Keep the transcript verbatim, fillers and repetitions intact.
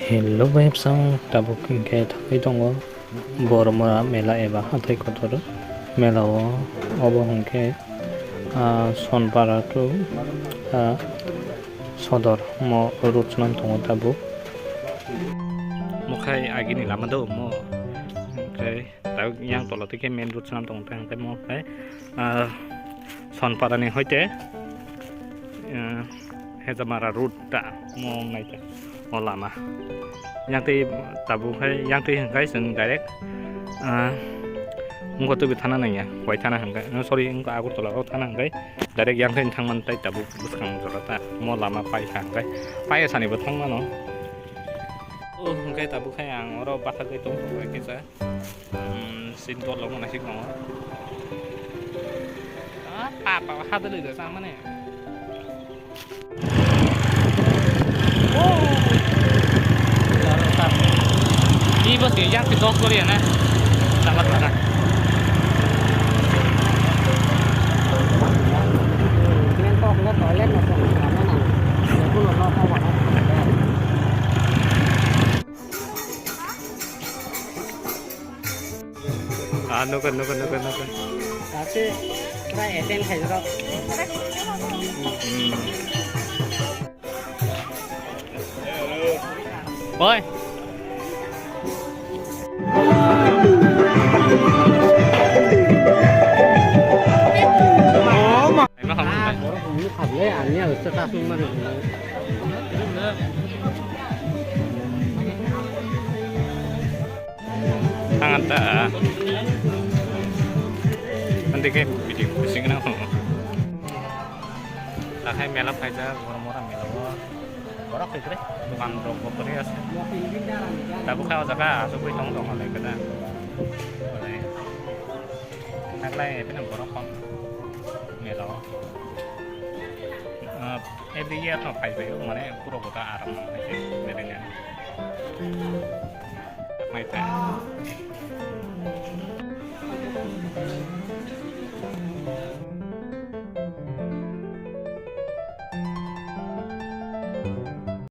Hello, bai bwsang, tabuk hinkhe thangwi tongo Boromura mela eba hathai kotor mela o. Obo hinkhe, ah, Sonpara to, ah, Sodor mo road swnam tongo tabuk. Mo khai agini lama do mo, hinkhe tabuk yang tola twi khe main road swnam tongo, tei hinkhe mo khai, ah, Sonpara ni hoite, ah, Hejamara road ta mo wngnai ta o lama. Yang twi tabuk khai, yang twi hwnkhe chwng direct, ah, wngkha twi thana nangya, wai thana hwnkhe, no, sorry, wngkha Agartala o thana hwnkhe direct yang twi thangman tei tabuk bwskang jora ta mo lama paikha hwnkhe, paisani bo thangmano. O hwnkhe tabuk khai ang oro bathagwi tongkha kisa. Hmm, seat belt rok nai sik tongo. Ah, pa, pa, ha de lei de sa mane. Oh. Di bos di yang ke dos kori ya na. Dapat mana? Bangkok no toilet no tong, mana na? Kuno no kau mana? Ah, nukon, nukon, nukon, nukon. Tapi pura eten khai jero. Hmm. Oi. Oh, ma. Ai, ma khamung bai. Borok hwnwi khablai, ani ag se ta sung mani. Thang ta. Ante ke video bising na. Takhai mela phaijak, Boromura mela o. Borok khe kre, dokan rok bo kwrwi ase. Tabuk khe o jaga achugwi tong tong le kada. Ore. Thaklai bini borok kom mela o. Ah, every year no phai bai o, mane puro kota aram nang hai se mela ni. Mai ta.